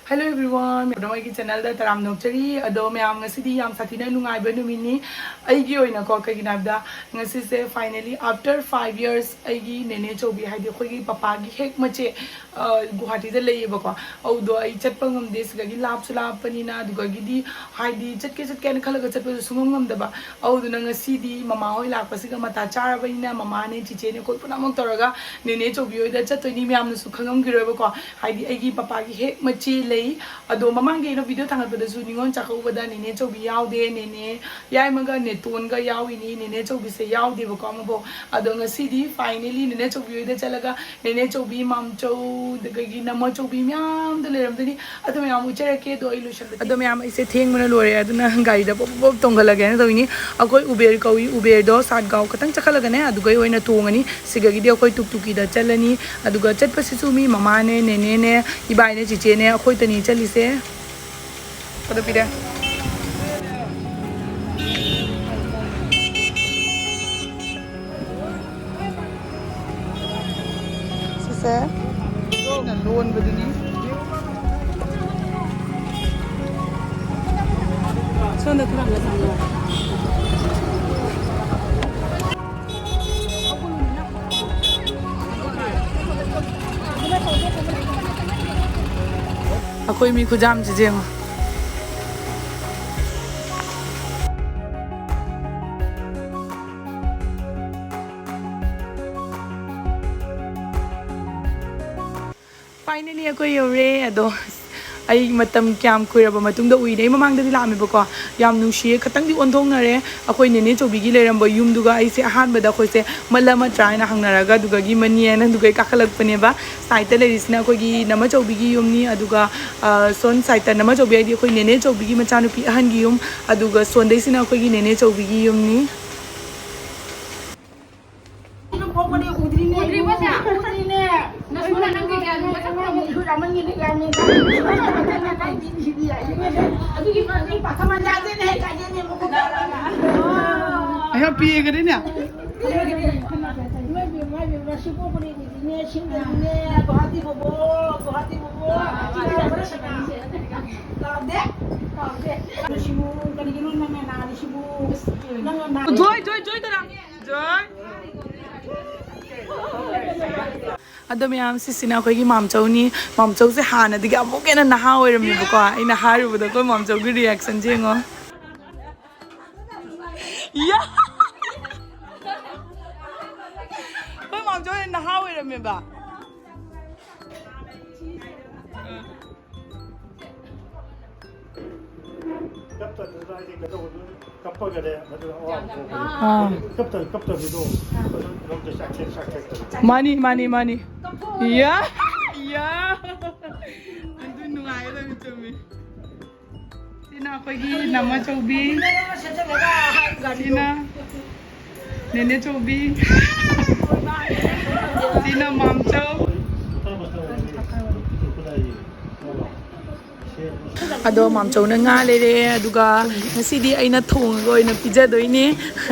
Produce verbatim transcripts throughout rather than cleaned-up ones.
Hello everyone, ꯃꯌꯥꯝ ꯑꯩꯒꯤ ꯆꯦꯅꯦꯜꯗ ꯇꯔꯥꯝꯅ ꯑꯣꯛꯆꯔꯤ꯫ ꯑꯗꯣ ꯃꯌꯥꯝ, ꯉꯁꯤꯗꯤ ꯌꯥꯝ ꯁꯥꯊꯤꯅ ꯅꯨꯡꯉꯥꯏꯕ ꯅꯨꯃꯤꯠꯅꯤ ꯑꯩꯒꯤ ꯑꯣꯏꯅꯀꯣ꯫ ꯀꯩꯒꯤꯅꯣ ꯍꯥꯏꯕꯗ, ꯉꯁꯤꯁꯦ finally after five years ꯑꯩꯒꯤ ꯅꯦꯅꯦ ꯆꯧꯕꯤ, ꯍꯥꯏꯗꯤ ꯑꯩꯈꯣꯏꯒꯤ ꯄꯄꯥꯒꯤ ꯍꯦꯛ ꯃꯆꯦ, ꯑ, ꯒꯨꯋꯥꯍꯥꯇꯤꯗ ꯂꯩꯌꯦꯕꯀꯣ꯫ ꯑꯗꯨꯗꯣ ꯑꯩ ꯆꯠꯄ ꯉꯝꯗꯦ, ꯁꯤꯗꯒꯤ ꯂꯥꯞꯁꯨ ꯂꯥꯞꯄꯅꯤꯅ꯫ ꯑꯗꯨꯗꯒꯤꯗꯤ ꯍꯥꯏꯗꯤ ꯆꯠꯀꯦ ꯆꯠꯀꯦꯅ ꯈꯜꯂꯒ ꯆꯠꯄꯁꯨ ꯁꯨꯡꯉꯝ ꯉꯝꯗꯕ꯫ ꯑꯗꯨꯗꯨꯅ ꯉꯁꯤꯗꯤ ꯃꯃꯥ ꯍꯣꯏ ꯂꯥꯛꯄꯁꯤꯒ ꯃꯇꯥ ꯆꯥꯔꯕꯅꯤꯅ, ꯃꯃꯥꯅꯦ, ꯆꯤꯆꯦꯅꯦ, ꯑꯩꯈꯣꯏ ꯄꯨꯝꯅꯃꯛ ꯇꯧꯔꯒ ꯅꯦꯅꯦ ꯆꯧꯕꯤ ꯍꯣꯏꯗ ꯆꯠꯇꯣꯏꯅꯤ꯫ ꯃꯌꯥꯝꯅꯁꯨ ꯈꯪꯉꯝꯈꯤꯔꯣꯏꯕꯀꯣ, ꯍꯥꯏꯗꯤ ꯑꯩꯒꯤ ꯄꯄꯥꯒꯤ ꯍꯦꯛ ꯃꯆꯦ ꯂꯩ꯫ ꯑꯗꯣ ꯃꯃꯥꯡꯒꯤ ꯑꯩꯅ ꯚꯤꯗꯤꯑꯣ ꯊꯥꯡꯒꯠꯄꯗꯁꯨ ꯅꯤꯉꯣꯜ ꯆꯥꯛꯀꯧꯕꯗ ꯅꯦꯅꯦ ꯆꯧꯕꯤ ꯌꯥꯎꯗꯦ, ꯅꯦꯅꯦ ꯌꯥꯏꯃꯒ ꯅꯦꯇꯣꯟꯒ ꯌꯥꯎꯏꯅꯤ, ꯅꯦꯅꯦ ꯆꯧꯕꯤꯁꯦ ꯌꯥꯎꯗꯦꯕꯀꯣ ꯑꯃꯐꯥꯎ꯫ ꯑꯗꯣ ꯉꯁꯤꯗꯤ finally ꯅꯦꯅꯦ ꯆꯧꯕꯤ ꯍꯣꯏꯗ ꯆꯠꯂꯒ ꯅꯦꯅꯦ ꯆꯧꯕꯤ, ꯃꯥꯝꯆꯧ, ꯑꯗꯒꯤ ꯅꯃ ꯆꯧꯕꯤ ꯃꯌꯥꯝꯗꯣ ꯂꯩꯔꯝꯗꯣꯏꯅꯤ꯫ ꯑꯗꯣ ꯃꯌꯥꯝ ꯎꯠꯆꯔꯛꯀꯦ꯫ ꯑꯗꯣ ꯑꯩ ꯂꯣꯏꯁꯟꯕ ꯑꯗꯣ ꯃꯌꯥꯝ, ꯑꯩꯁꯦ ꯊꯦꯡꯕꯅ ꯂꯣꯏꯔꯦ, ꯑꯗꯨꯅ ꯒꯥꯔꯤꯗ ꯄꯣꯞ ꯄꯣꯞ ꯇꯣꯡꯈꯠꯂꯒꯦꯅ ꯇꯧꯔꯤꯅꯤ꯫ ꯑꯩꯈꯣꯏ ꯎꯕꯦꯔ ꯀꯧꯏ, ꯎꯕꯦꯔꯗꯣ ꯁꯥꯠꯒꯥꯎ ꯈꯇꯪ ꯆꯠꯈꯠꯂꯒꯅꯦ, ꯑꯗꯨꯒ ꯑꯣꯏꯅ ꯇꯣꯡꯉꯅꯤ꯫ ꯁꯤꯗꯒꯤꯗꯤ ꯑꯩꯈꯣꯏ ꯇꯨꯛ ꯇꯨꯛꯀꯤꯗ ꯆꯠꯂꯅꯤ꯫ ꯑꯗꯨꯒ ꯆꯠꯄꯁꯤꯁꯨ ꯃꯤ ꯃꯃꯥꯅꯦ, ꯅꯦꯅꯦꯅꯦ, ꯏꯕꯥꯏꯅꯦ, ꯆꯤꯆꯦꯅꯦ, ꯑꯩꯈꯣꯏꯇꯅꯤ ꯆꯠꯂꯤꯁꯦ꯫ ꯑꯗꯣ ꯄꯤꯔꯦ꯫ ꯁꯤꯁꯦ ꯂꯣꯟꯕꯗꯨꯅꯤ꯫ ꯁꯣꯝꯗ ꯈꯔ ꯑꯃ ꯆꯪꯉꯣ꯫ ꯑꯩꯈꯣꯏ ꯃꯤ ꯈꯨꯖꯥꯝꯁꯤ ꯌꯦꯡꯉꯣ꯫ Finally ꯑꯩꯈꯣꯏ ꯌꯧꯔꯦ꯫ ꯑꯗꯣ ꯑꯩ ꯃꯇꯝ ꯀꯌꯥꯝ ꯀꯨꯏꯔꯕ ꯃꯇꯨꯡꯗ ꯎꯏꯅꯦ꯫ ꯑꯩ ꯃꯃꯥꯡꯗꯗꯤ ꯂꯥꯛꯑꯝꯃꯦꯕꯀꯣ꯫ ꯌꯥꯝ ꯅꯨꯡꯁꯤꯌꯦ꯫ ꯈꯇꯪꯗꯤ ꯑꯣꯟꯊꯣꯛꯅꯔꯦ꯫ ꯑꯩꯈꯣꯏ ꯅꯦꯅꯦ ꯆꯧꯕꯤꯒꯤ ꯂꯩꯔꯝꯕ ꯌꯨꯝꯗꯨꯒ ꯑꯩꯁꯦ ꯑꯍꯥꯟꯕꯗ ꯑꯩꯈꯣꯏꯁꯦ ꯃꯜꯂ ꯃꯠꯇ꯭ꯔꯥ ꯍꯥꯏꯅ ꯍꯪꯅꯔꯒ, ꯑꯗꯨꯗꯒꯤ ꯃꯅꯤ ꯍꯥꯏꯅ ꯑꯗꯨꯒ ꯑꯩ ꯀꯥꯈꯠꯂꯛꯄꯅꯦꯕ꯫ Sideꯇ ꯂꯩꯔꯤꯁꯤꯅ ꯑꯩꯈꯣꯏꯒꯤ ꯅꯃ ꯆꯧꯕꯤꯒꯤ ꯌꯨꯝꯅꯤ, ꯑꯗꯨꯒ, ꯑ, ꯁꯣꯝ sideꯇ ꯅꯃ ꯆꯧꯕꯤ ꯍꯥꯏꯗꯤ ꯑꯩꯈꯣꯏ ꯅꯦꯅꯦ ꯆꯧꯕꯤꯒꯤ ꯃꯆꯥꯅꯨꯄꯤ ꯑꯍꯟꯒꯤ ꯌꯨꯝ, ꯑꯗꯨꯒ ꯁꯣꯝꯗꯩꯁꯤꯅ ꯑꯩꯈꯣꯏꯒꯤ ꯅꯦꯅꯦ ꯆꯧꯕꯤꯒꯤ ꯌꯨꯝꯅꯤ꯫ ꯄꯣꯛꯄꯗꯤ ꯎꯗ꯭ꯔꯤꯅꯦ, ꯎꯗ꯭ꯔꯤꯕꯣ ꯁꯦ? ꯎꯗ꯭ꯔꯤꯅꯦ꯫ ꯅꯁꯨꯅ ꯅꯪꯒꯤ ꯒ꯭ꯌꯥꯟ ꯃꯁꯛ ꯈꯪꯉꯤ꯫ ꯏꯁꯨ ꯌꯥꯝꯃꯟꯒꯤꯅꯦ, ꯒ꯭ꯌꯥꯟ ꯃꯦꯟ ꯇꯥꯗꯦ꯫ ꯑꯗꯨꯒꯤ ꯃꯥꯗꯤ ꯄꯥꯈꯪ ꯃꯆꯥꯁꯤꯅ ꯍꯦꯛ ꯀꯥꯏꯗꯦꯅꯦ, ꯃꯈꯣꯡ ꯀꯥꯏꯗꯦꯅꯦ꯫ ꯑꯩ ꯌꯥꯝ ꯄꯤꯛꯑꯦꯒꯗꯤꯅꯦ꯫ ꯏꯃꯥꯏ ꯄꯦꯝꯃ, ꯏꯃꯥꯏ ꯄꯦꯝꯃ, ꯁꯤ ꯄꯣꯛꯄꯗꯤ ꯎꯗ꯭ꯔꯤꯅꯦ, ꯁꯤꯡꯗ꯭ꯔꯤꯅꯦ, ꯒꯨꯍꯥꯇꯤ ꯕꯣꯕꯣ, ꯒꯨꯍꯥꯇꯤ ꯕꯣꯕꯣ꯫ ꯀꯥꯎꯗꯦ? ꯀꯥꯎꯗꯦ꯫ ꯁꯤꯕꯨ ꯀꯔꯤꯒꯤꯅꯣ ꯅꯪꯅ ꯅꯥꯔꯤꯁꯤꯕꯨ? ꯅꯪꯅ ꯅꯥꯔꯤꯁꯤꯕꯨ? ꯖꯣꯏ, ꯖꯣꯏ, ꯖꯣꯏ ꯇꯔꯥ꯫ ꯖꯣꯏ꯫ ꯑꯗꯣ ꯃꯌꯥꯝ, ꯁꯤꯁꯤꯅ ꯑꯩꯈꯣꯏꯒꯤ ꯃꯥꯝꯆꯧꯅꯤ꯫ ꯃꯥꯝꯆꯧꯁꯦ ꯍꯥꯟꯅꯗꯒꯤ ꯑꯃꯨꯛ ꯍꯦꯟꯅ ꯅꯍꯥ ꯑꯣꯏꯔꯝꯃꯦꯕꯀꯣ꯫ ꯑꯩꯅ ꯍꯥꯏꯔꯨꯕꯗ ꯑꯩꯈꯣꯏ ꯃꯥꯝꯆꯧꯒꯤ reaction ꯁꯦ ꯌꯦꯡꯉꯣ꯫ ꯌꯥ! ꯑꯩꯈꯣꯏ ꯃꯥꯝꯆꯧ ꯍꯦꯟꯅ ꯅꯍꯥ ꯑꯣꯏꯔꯝꯃꯦꯕ꯫ ꯀꯞꯇꯗꯅ ꯍꯥꯏꯗꯤ ꯀꯩꯗꯧꯕꯗꯣ ꯀꯞꯄꯒꯅꯦ, ꯃꯗꯨ ꯑꯋꯥꯕ ꯊꯣꯛꯄꯅꯦ꯫ ꯑꯥ꯫ ꯀꯞꯇ-, ꯀꯞꯇꯕꯤꯗꯣ, ꯑꯗꯨ ꯂꯣꯝꯗ ꯆꯥꯛꯊꯦꯛ ꯆꯥꯛꯊꯦꯛꯇꯅ꯫ ꯃꯥꯅꯤ, ꯃꯥꯅꯤ, ꯃꯥꯅꯤ꯫ ꯌꯥ! ꯌꯥ! ꯑꯗꯨ ꯅꯨꯡꯉꯥꯏꯒꯗꯕꯅꯤ, ꯆꯨꯝꯃꯤ꯫ ꯁꯤꯅ ꯑꯩꯈꯣꯏꯒꯤ ꯅꯃꯆꯧꯕꯤ꯫ ꯁꯤꯅ ꯅꯦꯅꯦ ꯆꯧꯕꯤ꯫ ꯁꯤꯅ ꯃꯥꯝꯆꯧ꯫ ꯑꯗꯣ ꯃꯥꯝꯆꯧꯅ ꯉꯥ ꯂꯩꯔꯛꯑꯦ, ꯑꯗꯨꯒ ꯉꯁꯤꯗꯤ ꯑꯩꯅ ꯊꯣꯡꯉꯒ ꯑꯣꯏꯅ ꯄꯤꯖꯗꯣꯏꯅꯦ꯫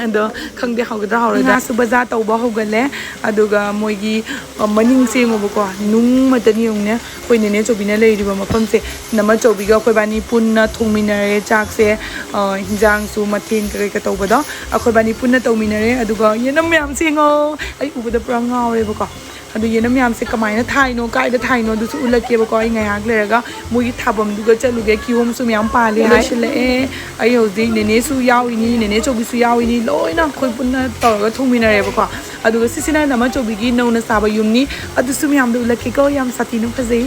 ꯑꯗꯣ ꯈꯪꯗꯦ ꯍꯥꯎꯒꯗ꯭ꯔꯥ ꯍꯥꯎꯔꯣꯏꯗ꯭ꯔꯥ꯫ ꯉꯥꯁꯨ ꯕꯖꯥꯔ ꯇꯧꯕ ꯍꯧꯒꯠꯂꯦ꯫ ꯑꯗꯨꯒ ꯃꯣꯏꯒꯤ, ꯑ, ꯃꯅꯤꯡꯁꯦ ꯌꯦꯡꯉꯣꯕꯀꯣ, ꯅꯨꯡ ꯃꯇꯅꯤ ꯌꯦꯡꯉꯨꯅꯦ꯫ ꯑꯩꯈꯣꯏ ꯅꯦꯅꯦ ꯆꯧꯕꯤꯅ ꯂꯩꯔꯤꯕ ꯃꯐꯝꯁꯦ, ꯅꯃꯆꯧꯕꯤꯒ ꯑꯩꯈꯣꯏꯕꯥꯅꯤ ꯄꯨꯟꯅ ꯊꯣꯡꯃꯤꯟꯅꯔꯦ ꯆꯥꯛꯁꯦ꯫ ꯑ, ꯍꯤꯟꯖꯥꯡꯁꯨ ꯃꯊꯦꯜ ꯀꯩꯀꯩ ꯇꯧꯕꯗꯣ ꯑꯩꯈꯣꯏꯕꯥꯅꯤ ꯄꯨꯟꯅ ꯇꯧꯃꯤꯟꯅꯔꯦ꯫ ꯑꯗꯨꯒ ꯌꯦꯅꯝ ꯃꯌꯥꯝꯁꯦ ꯌꯦꯡꯉꯣ, ꯑꯩ ꯎꯕꯗ ꯄꯨꯔꯥ ꯉꯥꯎꯔꯦꯕꯀꯣ꯫ ꯑꯗꯨ ꯌꯦꯅꯝ ꯃꯌꯥꯝꯁꯦ ꯀꯃꯥꯏꯅ ꯊꯥꯏꯅꯣ, ꯀꯥꯏꯗ ꯊꯥꯏꯅꯣ ꯑꯗꯨꯁꯨ ꯎꯠꯂꯛꯀꯦꯕꯀꯣ꯫ ꯑꯩ ꯉꯥꯏꯍꯥꯛ ꯂꯩꯔꯒ ꯃꯣꯏꯒꯤ ꯊꯥꯐꯝꯗꯨꯒ ꯆꯠꯂꯨꯒꯦ꯫ ꯀꯤꯍꯣꯝꯁꯨ ꯃꯌꯥꯝ ꯄꯥꯜꯂꯦ ꯍꯥꯏ꯫ ꯂꯣꯏꯁꯤꯜꯂꯛꯑꯦ꯫ ꯑꯩ ꯍꯧꯖꯤꯛ ꯅꯦꯅꯦꯁꯨ ꯌꯥꯎꯏꯅꯤ, ꯅꯦꯅꯦ ꯆꯧꯕꯤꯁꯨ ꯌꯥꯎꯏꯅꯤ, ꯂꯣꯏꯅ ꯑꯩꯈꯣꯏ ꯄꯨꯟꯅ ꯇꯧꯔꯒ ꯊꯣꯡꯃꯤꯟꯅꯔꯦꯕꯀꯣ꯫ ꯑꯗꯨꯒ ꯁꯤꯁꯤꯅ ꯅꯃꯆꯧꯕꯤꯒꯤ ꯅꯧꯅ ꯁꯥꯕ ꯌꯨꯝꯅꯤ꯫ ꯑꯗꯨꯁꯨ ꯃꯌꯥꯝꯗ ꯎꯠꯂꯛꯀꯦꯀꯣ꯫ ꯌꯥꯝ ꯁꯥꯊꯤꯅ ꯐꯖꯩ꯫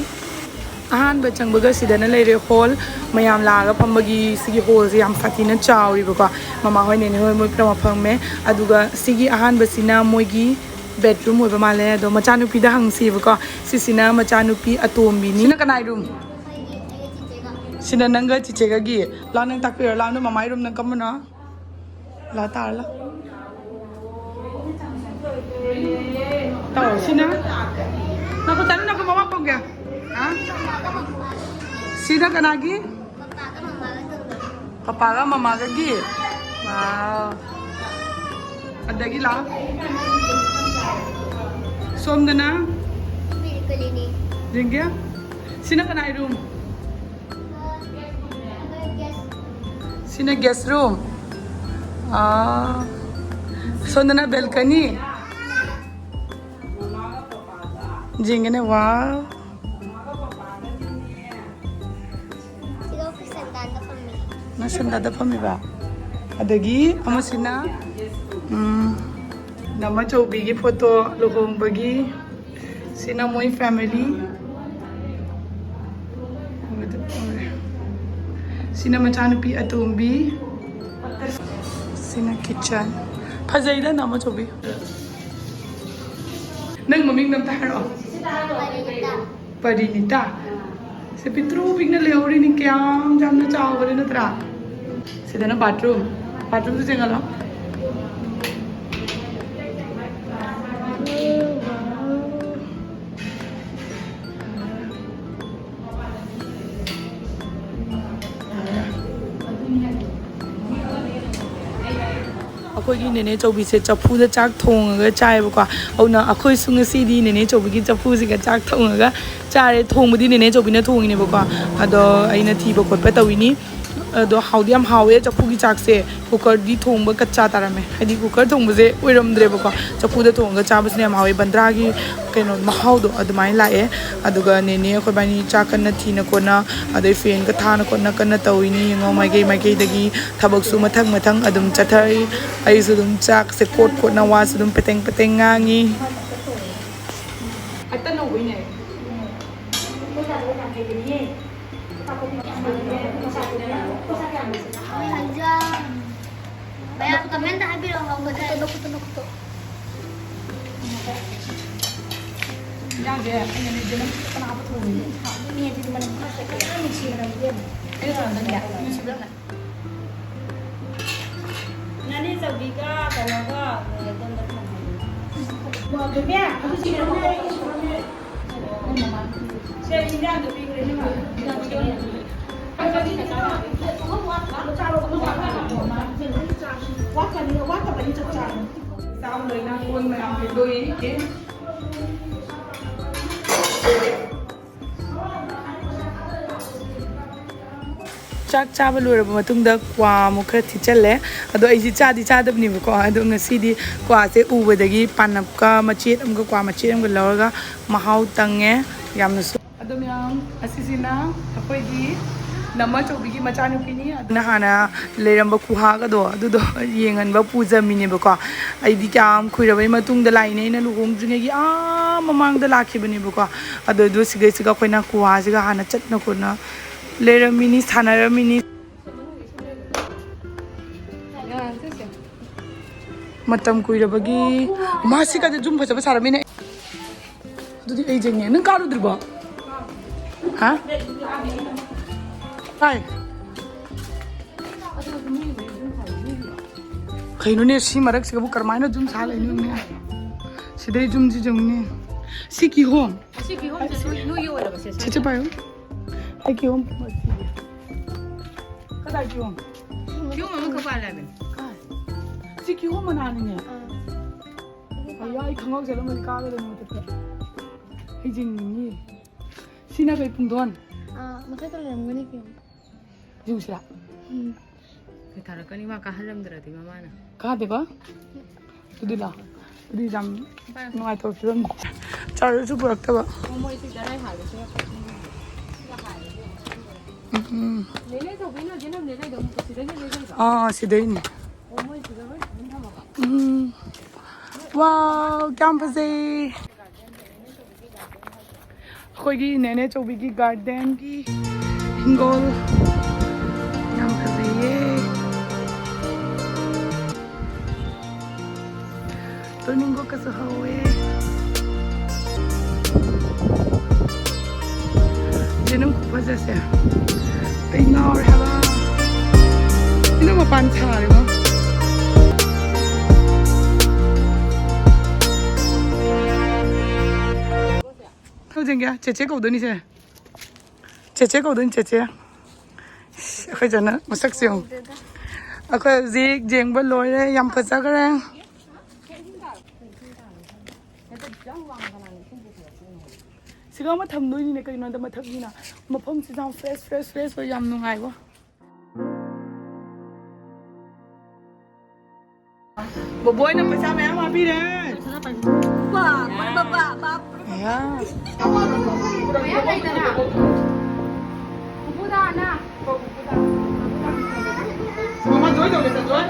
ꯑꯍꯥꯟꯕ ꯆꯪꯕꯒ ꯁꯤꯗꯅ ꯂꯩꯔꯦ ꯍꯣꯜ꯫ ꯃꯌꯥꯝ ꯂꯥꯛꯑꯒ ꯐꯝꯕꯒꯤ ꯁꯤꯒꯤ ꯍꯣꯜꯁꯦ ꯌꯥꯝ ꯁꯥꯊꯤꯅ ꯆꯥꯎꯔꯤꯕꯀꯣ꯫ ꯃꯃꯥ ꯍꯣꯏ, ꯅꯦꯅꯦ ꯍꯣꯏ, ꯃꯣꯏ ꯄꯨꯝꯅꯃꯛ ꯐꯝꯃꯦ꯫ ꯑꯗꯨꯒ ꯁꯤꯒꯤ ꯑꯍꯥꯟꯕꯁꯤꯅ ꯃꯣꯏꯒꯤ ꯕꯦꯗꯔꯨꯝ ꯑꯣꯏꯕ ꯃꯥꯜꯂꯦ꯫ ꯑꯗꯣ ꯃꯆꯥꯅꯨꯄꯤꯗ ꯍꯪꯁꯤꯕꯀꯣ꯫ ꯁꯤꯁꯤꯅ ꯃꯆꯥꯅꯨꯄꯤ ꯑꯇꯣꯝꯕꯤꯅꯤ꯫ ꯁꯤꯅ ꯀꯅꯥꯏ ꯔꯨꯝ? ꯁꯤꯅ ꯅꯪꯒ ꯆꯤꯆꯦꯒꯒꯤ꯫ ꯂꯥ, ꯅꯪ ꯇꯥꯛꯄꯤꯔꯣ꯫ ꯂꯥ, ꯅꯣꯏ ꯃꯃꯥꯏ ꯔꯨꯝꯅ ꯀꯝꯕꯅꯣ? ꯂꯥ, ꯇꯥꯔ ꯂꯥ꯫ ꯇꯧꯔꯣ, ꯁꯤꯅ? ꯅꯈꯨꯠ ꯇꯥꯅ ꯅꯈꯨꯠ ꯃꯃꯥ ꯀꯧꯒꯦ꯫ ꯍꯥ? ꯁꯤꯅ ꯀꯅꯥꯒꯤ? ꯄꯄꯥꯒ ꯃꯃꯥꯒꯒꯤ꯫ ꯋꯥꯎ꯫ ꯑꯗꯒꯤ ꯂꯥꯛꯑꯣ꯫ ꯁꯣꯝꯗꯅ? ꯀꯂꯤꯅꯤ꯫ ꯌꯦꯡꯒꯦ꯫ ꯁꯤꯅ ꯀꯅꯥꯒꯤ ꯔꯨꯝ? ꯁꯤꯅ ꯒꯦꯁ ꯔꯨꯝ꯫ ꯑꯥ꯫ ꯁꯣꯝꯗꯅ ꯕꯦꯜꯀꯅꯤ꯫ ꯌꯦꯡꯒꯦꯅꯦ, ꯋꯥꯎ꯫ ꯁꯤꯗ ꯑꯩꯈꯣꯏ ꯁꯟꯗꯥꯟꯗ ꯐꯝꯃꯤ꯫ ꯅꯪ ꯁꯟꯗꯥꯟꯗ ꯐꯝꯃꯤꯕ? ꯑꯗꯒꯤ ꯑꯃꯁꯤꯅ, ꯎꯝ, ꯅꯃꯆꯧꯕꯤꯒꯤ ꯐꯣꯇꯣ, ꯂꯨꯍꯣꯡꯕꯒꯤ꯫ ꯁꯤꯅ ꯃꯣꯏ ꯐꯦꯃꯤꯂꯤ꯫ ꯁꯤꯅ ꯃꯆꯥꯅꯨꯄꯤ ꯑꯇꯣꯝꯕꯤ꯫ ꯁꯤꯅ ꯀꯤꯠꯆꯟ꯫ ꯐꯖꯩꯗ, ꯅꯃꯆꯧꯕꯤ꯫ ꯅꯪ ꯃꯃꯤꯡꯗꯣ ꯑꯝꯇ ꯍꯥꯏꯔꯛꯑꯣ꯫ ꯄꯔꯤꯅꯤꯇꯥ꯫ ꯁꯦ ꯄꯤꯛꯇ꯭ꯔꯨ ꯄꯤꯛꯅ ꯂꯩꯍꯧꯔꯤꯅꯤ, ꯀꯌꯥꯝ ꯌꯥꯝꯅ ꯆꯥꯎꯈ꯭ꯔꯦ ꯅꯠꯇ꯭ꯔꯥ? ꯁꯤꯗꯅ ꯕꯥꯊꯔꯨꯝ꯫ ꯕꯥꯊꯔꯨꯝꯗ ꯆꯦꯟꯒꯠꯂꯣ꯫ ꯑꯩꯈꯣꯏꯒꯤ ꯅꯦꯅꯦ ꯆꯧꯕꯤꯁꯦ ꯆꯐꯨꯗ ꯆꯥꯛ ꯊꯣꯡꯉꯒ ꯆꯥꯏꯌꯦꯕꯀꯣ꯫ ꯑꯗꯨꯅ ꯑꯩꯈꯣꯏꯁꯨ ꯉꯁꯤꯗꯤ ꯅꯦꯅꯦ ꯆꯧꯕꯤꯒꯤ ꯆꯐꯨꯁꯤꯒ ꯆꯥꯛ ꯊꯣꯡꯉꯒ ꯆꯥꯔꯦ꯫ ꯊꯣꯡꯕꯗꯤ ꯅꯦꯅꯦ ꯆꯧꯕꯤꯅ ꯊꯣꯡꯉꯤꯅꯦꯕꯀꯣ, ꯑꯗꯣ ꯑꯩꯅ ꯊꯤꯕ ꯈꯣꯠꯄ ꯇꯧꯋꯤꯅꯤ꯫ ꯑꯗꯣ ꯍꯥꯎꯗꯤ ꯌꯥꯝ ꯍꯥꯎꯋꯦ ꯆꯐꯨꯒꯤ ꯆꯥꯛꯁꯦ꯫ ꯀꯨꯀꯔꯗꯤ ꯊꯣꯡꯕ ꯀꯠꯆꯥ ꯇꯥꯔꯝꯃꯦ, ꯍꯥꯏꯗꯤ ꯀꯨꯀꯔ ꯊꯣꯡꯕꯁꯦ ꯑꯣꯏꯔꯝꯗ꯭ꯔꯦꯕꯀꯣ꯫ ꯆꯐꯨꯗ ꯊꯣꯡꯉꯒ ꯆꯥꯕꯁꯤꯅ ꯌꯥꯝ ꯍꯥꯎꯋꯦ, ꯕꯟꯗ꯭ꯔꯥꯒꯤ ꯀꯩꯅꯣ ꯃꯍꯥꯎꯗꯣ ꯑꯗꯨꯃꯥꯏꯅ ꯂꯥꯛꯑꯦ꯫ ꯑꯗꯨꯒ ꯅꯦꯅꯦ ꯑꯩꯈꯣꯏꯕꯥꯅꯤ ꯆꯥꯛ ꯀꯟꯅ ꯊꯤꯅ ꯈꯣꯠꯅ, ꯑꯗꯩ ꯐꯦꯟꯒ ꯊꯥꯅ ꯈꯣꯠꯅ ꯀꯟꯅ ꯇꯧꯔꯤꯅꯤ꯫ ꯌꯦꯡꯉꯣ, ꯃꯥꯏꯀꯩ ꯃꯥꯏꯀꯩꯗꯒꯤ ꯊꯕꯛꯁꯨ ꯃꯊꯪ ꯃꯊꯪ ꯑꯗꯨꯝ ꯆꯠꯊꯔꯤ꯫ ꯑꯩꯁꯨ ꯑꯗꯨꯝ ꯆꯥꯛꯁꯦ ꯀꯣꯠ ꯀꯣꯠꯅ, ꯋꯥꯁꯨ ꯑꯗꯨꯝ ꯄꯦꯇꯦꯡ ꯄꯦꯇꯦꯡ ꯉꯥꯡꯉꯤ꯫ ꯑꯇ ꯅꯧꯕꯩꯅꯦ꯫ ꯃꯌꯥꯝ ꯀꯃꯦꯟꯇ ꯍꯥꯏꯕꯤꯔꯛꯑꯣ, ꯍꯥꯎꯒꯗ꯭ꯔꯥ? ꯏꯟꯖꯥꯡꯁꯦ ꯑꯩꯅ ꯅꯣꯏꯁꯦ ꯅꯪ ꯀꯅꯥ ꯍꯥꯞꯄ ꯊꯣꯡꯉꯤꯅꯣ? ꯍꯥꯎꯅꯤ, ꯑꯗꯨꯗꯤ ꯃꯅꯝ ꯈꯔ ꯆꯠꯀꯦ꯫ ꯌꯥꯝ ꯅꯨꯡꯁꯤꯕ ꯅꯝꯗꯦ, ꯏꯕꯦꯝꯃ꯫ ꯑꯩꯅ ꯀꯅꯥꯗ ꯅꯝꯒꯦ? ꯅꯨꯡꯁꯤꯕ ꯅꯝꯃꯦ꯫ ꯉꯥꯅꯦ ꯆꯧꯕꯤꯒ ꯀꯩꯅꯣꯒ ꯑꯗꯣꯝꯗ ꯊꯝꯃꯦ꯫ ꯁꯦ, ꯏꯟꯖꯥꯡꯗꯣ ꯄꯤꯈ꯭ꯔꯦ, ꯏꯃꯥ꯫ ꯆꯥꯛ ꯂꯣꯏꯅ ꯀꯣꯟ ꯃꯌꯥꯝ ꯐꯦꯡꯗꯣꯛꯏ꯫ ꯆꯥꯛ ꯆꯥꯕ ꯂꯣꯏꯔꯕ ꯃꯇꯨꯡꯗ ꯀ꯭ꯋꯥ ꯑꯃꯨꯛ ꯈꯔ ꯊꯤꯠꯆꯜꯂꯦ꯫ ꯑꯗꯣ ꯑꯩꯁꯦ ꯆꯥꯗꯤ ꯆꯥꯗꯕꯅꯦꯕꯀꯣ, ꯑꯗꯣ ꯉꯁꯤꯗꯤ ꯀ꯭ꯋꯥꯁꯦ ꯎꯕꯗꯒꯤ ꯄꯥꯟꯅꯞꯀ ꯃꯆꯦꯠ ꯑꯃꯒ ꯀ꯭ꯋꯥ ꯃꯆꯦꯠ ꯑꯃꯒ ꯂꯧꯔꯒ ꯃꯍꯥꯎ ꯇꯪꯉꯦ꯫ ꯌꯥꯝꯅꯁꯨ ꯑꯗꯣ ꯃꯌꯥꯝ, ꯑꯁꯤꯁꯤꯅ ꯑꯩꯈꯣꯏꯒꯤ ꯅꯃ ꯑꯆꯧꯕꯤꯒꯤ ꯃꯆꯥꯅꯨꯄꯤꯅꯤ꯫ ꯑꯗꯨꯅ ꯍꯥꯟꯅ ꯂꯩꯔꯝꯕ ꯈꯨꯍꯥꯒꯗꯣ ꯑꯗꯨꯗꯣ ꯌꯦꯡꯍꯟꯕ ꯄꯨꯖꯃꯤꯅꯦꯕꯀꯣ꯫ ꯑꯩꯗꯤ ꯀꯌꯥꯝ ꯀꯨꯏꯔꯕꯩ ꯃꯇꯨꯡꯗ ꯂꯥꯛꯏꯅꯦ, ꯑꯩꯅ ꯂꯨꯍꯣꯡꯗ꯭ꯔꯤꯉꯩꯒꯤ ꯑꯥ ꯃꯃꯥꯡꯗ ꯂꯥꯛꯈꯤꯕꯅꯦꯕꯀꯣ꯫ ꯑꯗꯣ ꯑꯗꯨ ꯁꯤꯒꯩꯁꯤꯒ ꯑꯩꯈꯣꯏꯅ ꯈꯨꯍꯥꯁꯤꯒ ꯍꯥꯟꯅ ꯆꯠꯅ ꯈꯣꯠꯅ ꯂꯩꯔꯝꯃꯤꯅꯤ, ꯁꯥꯟꯅꯔꯝꯃꯤꯅꯤ꯫ ꯃꯇꯝ ꯀꯨꯏꯔꯕꯒꯤ꯫ ꯃꯥ ꯁꯤꯒꯗꯤ ꯖꯨꯝ ꯐꯖꯕ ꯁꯥꯔꯝꯃꯤꯅꯦ꯫ ꯑꯗꯨꯗꯤ ꯑꯩ ꯌꯦꯡꯉꯦ꯫ ꯅꯪ ꯀꯥꯔꯨꯗ꯭ꯔꯤꯕꯣ? ꯍꯥ? ꯀꯥꯏ? ꯀꯩꯅꯣꯅꯦ, ꯁꯤ ꯃꯔꯛꯁꯤꯒꯕꯨ ꯀꯔꯝꯍꯥꯏꯅ ꯖꯨꯝ ꯁꯥ ꯂꯩꯅꯣꯅꯦ? ꯁꯤꯗꯩ ꯖꯨꯝꯁꯤ ꯌꯦꯡꯉꯨꯅꯦ꯫ ꯁꯤ ꯀꯤꯍꯣꯝ꯫ ꯁꯤ ꯀꯤꯍꯣꯝꯁꯦ ꯅꯣꯏ, ꯅꯣꯏꯒꯤ ꯑꯣꯏꯔꯕ ꯁꯦ? ꯁꯤ ꯆꯦ ꯄꯥꯏꯌꯨ꯫ ꯑꯩ ꯀꯤꯍꯣꯝ꯫ ꯀꯗꯥꯏ ꯀꯤꯍꯣꯝ? ꯀꯤꯍꯣꯝ ꯑꯃꯈꯛ ꯄꯥꯜꯂꯦ ꯍꯥꯏꯕꯅꯤ꯫ ꯀꯥꯏ? ꯁꯤ ꯀꯤꯍꯣꯝ ꯃꯅꯥꯅꯤꯅꯦ꯫ ꯑꯥ꯫ ꯑꯌꯥ, ꯑꯩ ꯈꯪꯍꯧ ꯆꯠꯂꯝꯃꯗꯤ ꯀꯥꯒꯗꯕꯅꯤ ꯃꯊꯛꯇ꯫ ꯑꯩ ꯌꯦꯡꯅꯤꯡꯉꯤ꯫ ꯁꯤꯅ ꯀꯩ ꯄꯨꯡꯗꯣꯟ? ꯑꯥ, ꯃꯊꯛꯇ ꯂꯩꯔꯝꯒꯅꯤ ꯀꯩꯅꯣ꯫ ꯌꯦꯡꯁꯤꯔꯥ? ꯎꯝ꯫ ꯀꯩ ꯊꯥꯔꯛꯀꯅꯤ ꯃꯥ ꯀꯥꯍꯜꯂꯝꯗ꯭ꯔꯗꯤ ꯃꯃꯥꯅ? ꯀꯥꯗꯦꯕ? ꯑꯗꯨꯗꯤ ꯂꯥ꯫ ꯑꯗꯨꯗꯤ ꯌꯥꯝ ꯅꯨꯡꯉꯥꯏꯇꯕ ꯐꯤꯕꯝꯅꯤ꯫ ꯆꯥꯔꯖꯔꯁꯨ ꯄꯨꯔꯛꯇꯕ꯫ ꯑꯣ, ꯃꯣꯏ ꯁꯤ ꯀꯗꯥꯏ ꯍꯥꯏꯕꯁꯦ? ꯎꯝ, ꯎꯝ꯫ ꯅꯦꯅꯦ ꯆꯧꯕꯤꯅ ꯖꯦꯅꯝꯅꯦ ꯂꯩꯗꯣ ꯑꯃꯨꯛꯀ ꯁꯤꯗꯒꯤ ꯂꯩꯔꯛꯏꯗꯣ? ꯑꯥ, ꯁꯤꯗꯩꯅꯦ꯫ ꯑꯣ, ꯃꯣꯏ ꯁꯤꯗ ꯂꯣꯏ ꯊꯝꯃꯝꯃꯕ? ꯎꯝ꯫ ꯋꯥꯎ, ꯀꯌꯥꯝ ꯐꯖꯩ꯫ ꯑꯩꯈꯣꯏꯒꯤ ꯅꯦꯅꯦ ꯆꯧꯕꯤꯒꯤ ꯒꯥꯔꯗꯦꯟꯒꯤ ꯍꯤꯡꯒꯣꯜ ꯌꯥꯝ ꯐꯖꯩꯌꯦ꯫ ꯇꯣꯅꯤꯡꯀꯣꯛꯀꯁꯨ ꯍꯧꯋꯦ꯫ ꯌꯦꯅꯨꯝ ꯈꯨꯐꯖꯁꯦ꯫ ꯑꯩ ꯉꯥꯎꯔꯦ ꯍꯥꯏꯕ꯫ ꯁꯤꯅ ꯃꯄꯥꯟ ꯁꯥꯔꯦꯉꯣ꯫ ꯌꯦꯡꯒꯦ, ꯆꯦꯆꯦ ꯀꯧꯗꯣꯏꯅꯤꯁꯦ꯫ ꯆꯦꯆꯦ ꯀꯧꯗꯣꯏꯅꯤ, ꯆꯦꯆꯦ꯫ ꯏꯁ, ꯑꯩꯈꯣꯏ ꯆꯦꯅ ꯃꯁꯛꯁꯦ ꯌꯦꯡꯉꯨ꯫ ꯑꯩꯈꯣꯏ ꯍꯧꯖꯤꯛ ꯌꯦꯡꯕ ꯂꯣꯏꯔꯦ, ꯌꯥꯝ ꯐꯖꯈ꯭ꯔꯦ꯫ ꯁꯤꯒ ꯑꯃ ꯊꯝꯗꯣꯏꯅꯤꯅꯦ, ꯀꯩꯒꯤꯅꯣꯗ ꯃꯊꯛꯅꯤꯅ ꯃꯐꯝꯁꯤꯁꯨ ꯌꯥꯝ fresh, fresh, fresh ꯑꯣꯏ, ꯌꯥꯝ ꯅꯨꯡꯉꯥꯏꯕꯣ꯫ ꯕꯣꯕꯣꯏꯅ ꯄꯩꯁꯥ ꯃꯌꯥꯝ ꯍꯥꯞꯄꯤꯔꯦ꯫ ꯕꯥ, ꯕꯥ, ꯕꯥ, ꯕꯥ, ꯕꯥ꯫ ꯑꯌꯥ꯫ ꯃꯃꯥ ꯖꯣꯏ ꯇꯧꯒꯦ, ꯖꯣꯏ꯫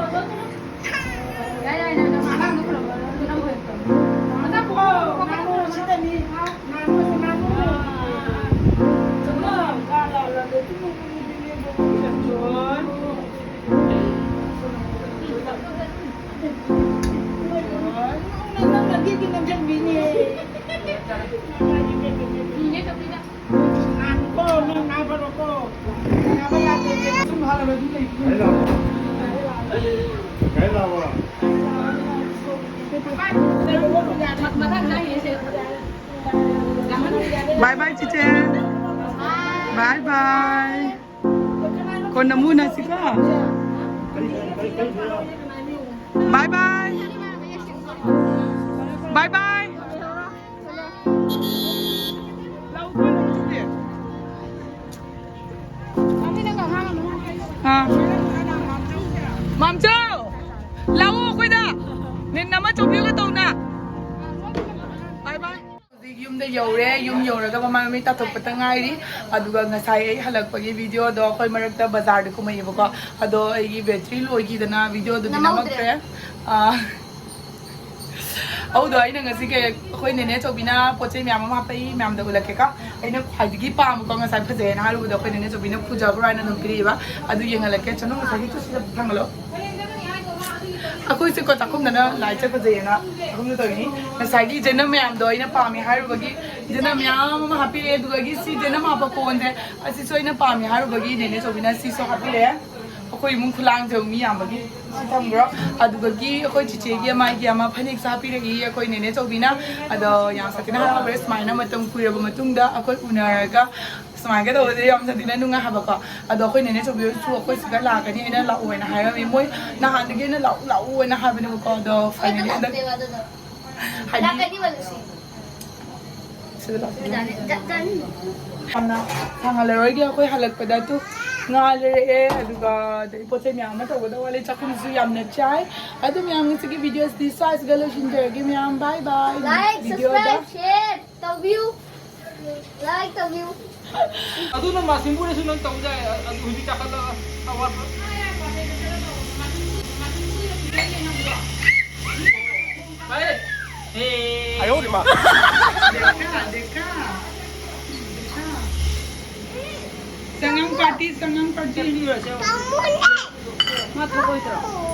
Bye bye, ꯆꯤꯆꯦ꯫ Bye bye. ꯀꯣꯟꯅ ꯑꯃꯨꯛ ꯎꯅꯁꯤꯀꯣ꯫ Bye bye. Bye bye. ꯑꯥ꯫ ꯃꯥꯝꯆꯧ! ꯂꯥꯛꯑꯣ ꯑꯩꯈꯣꯏꯗ꯫ ꯅꯤꯟ ꯑꯃ ꯆꯣꯞꯄꯤꯒ ꯇꯧꯅ꯫ Bye bye. ꯍꯧꯖꯤꯛ ꯌꯨꯝꯗ ꯌꯧꯔꯦ꯫ ꯌꯨꯝ ꯌꯧꯔꯒ ꯃꯃꯥꯏ ꯃꯃꯤꯠ ꯇꯥꯊꯣꯛꯄꯇ ꯉꯥꯏꯔꯤ꯫ ꯑꯗꯨꯒ ꯉꯁꯥꯏ ꯑꯩ ꯍꯜꯂꯛꯄꯒꯤ video ꯗꯣ ꯑꯩꯈꯣꯏ ꯃꯔꯛꯇ ꯕꯖꯥꯔꯗ ꯀꯨꯝꯃꯛꯑꯦꯕꯀꯣ꯫ ꯑꯗꯣ ꯑꯩꯒꯤ battery ꯂꯣꯏꯈꯤꯗꯅ video ꯗꯨꯗꯤ ꯅꯝꯍꯧꯗ꯭ꯔꯦ꯫ ꯅꯝꯃꯛꯇ꯭ꯔꯦ꯫ ꯑꯥ꯫ ꯑꯧꯗꯣ ꯑꯩꯅ ꯉꯁꯤ ꯀꯩ, ꯑꯩꯈꯣꯏ ꯅꯦꯅꯦ ꯆꯧꯕꯤꯅ ꯄꯣꯠ ꯆꯩ ꯃꯌꯥꯝ ꯑꯃ ꯍꯥꯞꯄꯛꯏ, ꯃꯌꯥꯝꯗ ꯎꯠꯂꯛꯀꯦꯀꯣ꯫ ꯑꯩꯅ ꯈ꯭ꯋꯥꯏꯗꯒꯤ ꯄꯥꯝꯕꯀꯣ, ꯉꯁꯥꯏ ꯐꯖꯩꯌꯦꯅ ꯍꯥꯏꯔꯨꯕꯗꯣ ꯑꯩꯈꯣꯏ ꯅꯦꯅꯦ ꯆꯧꯕꯤꯅ ꯄꯨꯖꯕ꯭ꯔꯣ ꯍꯥꯏꯅ ꯑꯗꯨꯝ ꯄꯤꯔꯛꯏꯕ꯫ ꯑꯗꯨ ꯌꯦꯡꯍꯜꯂꯛꯀꯦ꯫ ꯆꯠꯂꯣ, ꯉꯁꯥꯏꯒꯤ ꯇꯨ ꯁꯤꯗ ꯊꯥꯡꯒꯠꯂꯣ꯫ ꯑꯩꯈꯣꯏꯁꯦꯀꯣ ꯆꯥꯛꯈꯨꯝꯗꯅ ꯂꯥꯏꯠꯁꯦ ꯐꯖꯩꯌꯦꯅ ꯆꯥꯛꯈꯨꯝꯗ ꯇꯧꯔꯤꯅꯤ꯫ ꯉꯁꯥꯏꯒꯤ ꯖꯦꯅꯝ ꯃꯌꯥꯝꯗꯣ ꯑꯩꯅ ꯄꯥꯝꯃꯦ ꯍꯥꯏꯔꯨꯕꯒꯤ ꯖꯦꯅꯝ ꯃꯌꯥꯝ ꯑꯃ ꯍꯥꯞꯄꯤꯔꯛꯑꯦ꯫ ꯑꯗꯨꯗꯒꯤ ꯁꯤ ꯖꯦꯅꯝ ꯍꯥꯞꯄ ꯀꯣꯟꯁꯦ ꯑꯁꯤꯁꯨ ꯑꯩꯅ ꯄꯥꯝꯃꯦ ꯍꯥꯏꯔꯨꯕꯒꯤ ꯅꯦꯅꯦ ꯆꯧꯕꯤꯅ ꯁꯤꯁꯨ ꯍꯥꯞꯄꯤꯔꯛꯑꯦ꯫ ꯑꯩꯈꯣꯏ ꯏꯃꯨꯡ ꯈꯨꯂꯥꯡꯁꯦ ꯃꯤ ꯌꯥꯝꯕꯒꯤ ꯁꯤ ꯊꯝꯈ꯭ꯔꯣ꯫ ꯑꯗꯨꯗꯒꯤ ꯑꯩꯈꯣꯏ ꯆꯤꯆꯦꯒꯤ ꯑꯃ ꯑꯩꯒꯤ ꯑꯃ ꯐꯅꯦꯛ ꯆꯥ ꯄꯤꯔꯛꯏ ꯑꯩꯈꯣꯏ ꯅꯦꯅꯦ ꯆꯧꯕꯤꯅ꯫ ꯑꯗꯣ ꯌꯥꯝ ꯁꯥꯊꯤꯅ ꯍꯔꯥꯎꯔꯦ, ꯁꯨꯃꯥꯏꯅ ꯃꯇꯝ ꯀꯨꯏꯔꯕ ꯃꯇꯨꯡꯗ ꯑꯩꯈꯣꯏ ꯎꯅꯔꯒ ꯁꯨꯃꯥꯏꯅ ꯇꯧꯕꯁꯦ ꯌꯥꯝ ꯁꯥꯊꯤꯅ ꯅꯨꯡꯉꯥꯏ ꯍꯥꯏꯕꯀꯣ꯫ ꯑꯗꯣ ꯑꯩꯈꯣꯏ ꯅꯦꯅꯦ ꯆꯧꯕꯤ ꯍꯣꯏꯁꯨ ꯑꯩꯈꯣꯏ ꯁꯤꯗ ꯂꯥꯛꯀꯅꯤ ꯍꯥꯏꯅ ꯂꯥꯛꯑꯣ ꯍꯥꯏꯅ ꯍꯥꯏꯔꯝꯃꯤ꯫ ꯃꯣꯏ ꯅꯍꯥꯟꯗꯒꯤ ꯑꯩꯅ ꯂꯥꯛꯎ ꯂꯥꯛꯎ ꯍꯥꯏꯅ ꯍꯥꯏꯕꯅꯦꯕꯀꯣ꯫ ꯑꯗꯣ ꯐꯥꯏꯅꯦꯜꯂꯤ ꯍꯟꯗꯛ ꯍꯥꯏꯗꯤ ꯁꯤꯗ ꯂꯥꯛꯑꯣ꯫ ꯌꯥꯝꯅ ꯁꯥꯡꯍꯜꯂꯔꯣꯏꯒꯦ꯫ ꯑꯩꯈꯣꯏ ꯍꯜꯂꯛꯄꯗ ꯇꯨ ꯉꯥ ꯂꯩꯔꯛꯑꯦ, ꯑꯗꯨꯒ ꯑꯗꯩ ꯄꯣꯠ ꯆꯩ ꯃꯌꯥꯝ ꯑꯃ ꯇꯧꯒꯗꯕ ꯋꯥꯠꯂꯤ꯫ ꯆꯥꯛꯈꯨꯝꯁꯨ ꯌꯥꯝꯅ ꯆꯥꯏ꯫ ꯑꯗꯨ ꯃꯌꯥꯝ ꯉꯁꯤꯒꯤ ꯚꯤꯗꯤꯑꯣꯁꯤ ꯁ꯭ꯋꯥꯏꯁꯤꯗ ꯂꯣꯏꯁꯤꯟꯖꯔꯒꯦ ꯃꯌꯥꯝ꯫ ꯕꯥꯏ ꯕꯥꯏ꯫ Like, ꯚꯤꯗꯤꯑꯣꯗ subscribe, share ꯇꯧꯕꯤꯌꯨ꯫ Like ꯇꯧꯕꯤꯌꯨ꯫ ꯑꯗꯨꯅ ꯃꯥꯁꯤꯡꯕꯨꯅꯁꯨ ꯂꯣꯏ ꯇꯧ ꯌꯥꯏ꯫ ꯑꯗꯨ ꯍꯧꯖꯤꯛ ꯆꯥꯈꯠꯂꯒ ꯑꯋꯥꯠꯄ꯫ ꯚꯥꯏ꯫ ꯑꯦ꯫ ꯑꯌꯣ ꯃꯥ꯫ ꯁꯉꯝ ꯄꯥꯔꯇꯤ, ꯁꯉꯝ ꯄꯥꯔꯇꯤ꯫ ꯃꯥ ꯊꯣꯛꯑꯣꯏꯗ꯭ꯔꯣ?